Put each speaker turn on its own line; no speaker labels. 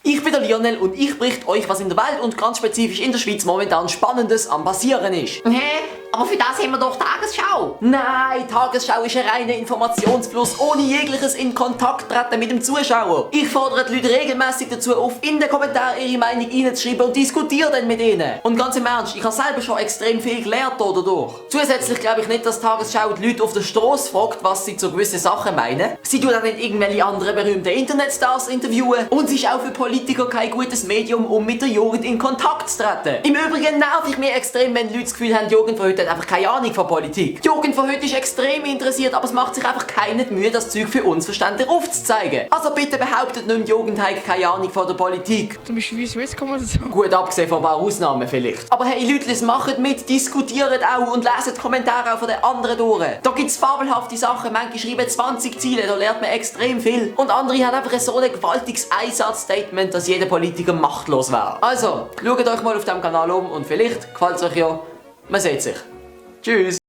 Ich bin der Lionel und ich berichte euch, was in der Welt und ganz spezifisch in der Schweiz momentan Spannendes am Passieren ist.
Hä? Aber für das haben wir doch Tagesschau.
Nein, Tagesschau ist ein reiner Informationsfluss ohne jegliches in Kontakt treten mit dem Zuschauer. Ich fordere die Leute regelmäßig dazu auf, in den Kommentaren ihre Meinung reinzuschreiben und diskutiere dann mit ihnen. Und ganz im Ernst, ich habe selber schon extrem viel gelernt dadurch. Zusätzlich glaube ich nicht, dass Tagesschau die Leute auf der Straße fragt, was sie zu gewissen Sachen meinen. Sie tut auch nicht irgendwelche anderen berühmten Internetstars interviewen. Und sie ist auch für Politiker kein gutes Medium, um mit der Jugend in Kontakt zu treten. Im Übrigen nerv ich mich extrem, wenn die Leute das Gefühl haben, die Jugend von heute hat einfach keine Ahnung von Politik. Die Jugend von heute ist extrem interessiert, aber es macht sich einfach keine Mühe, das Zeug für uns verständlich aufzuzeigen. Also bitte behauptet nicht, die Jugend hat keine Ahnung von der Politik.
Zum Beispiel Swiss kann man das sagen.
Gut, abgesehen von ein paar Ausnahmen vielleicht. Aber hey Leute, macht mit, diskutiert auch und leset Kommentare auch von den anderen durch. Da gibt's fabelhafte Sachen, manche schreiben 20 Ziele, da lernt man extrem viel. Und andere haben einfach so ein gewaltiges Einsatzstatement, dass jeder Politiker machtlos wäre. Also, schaut euch mal auf dem Kanal um und vielleicht gefällt es euch ja. Man sieht sich. Tschüss.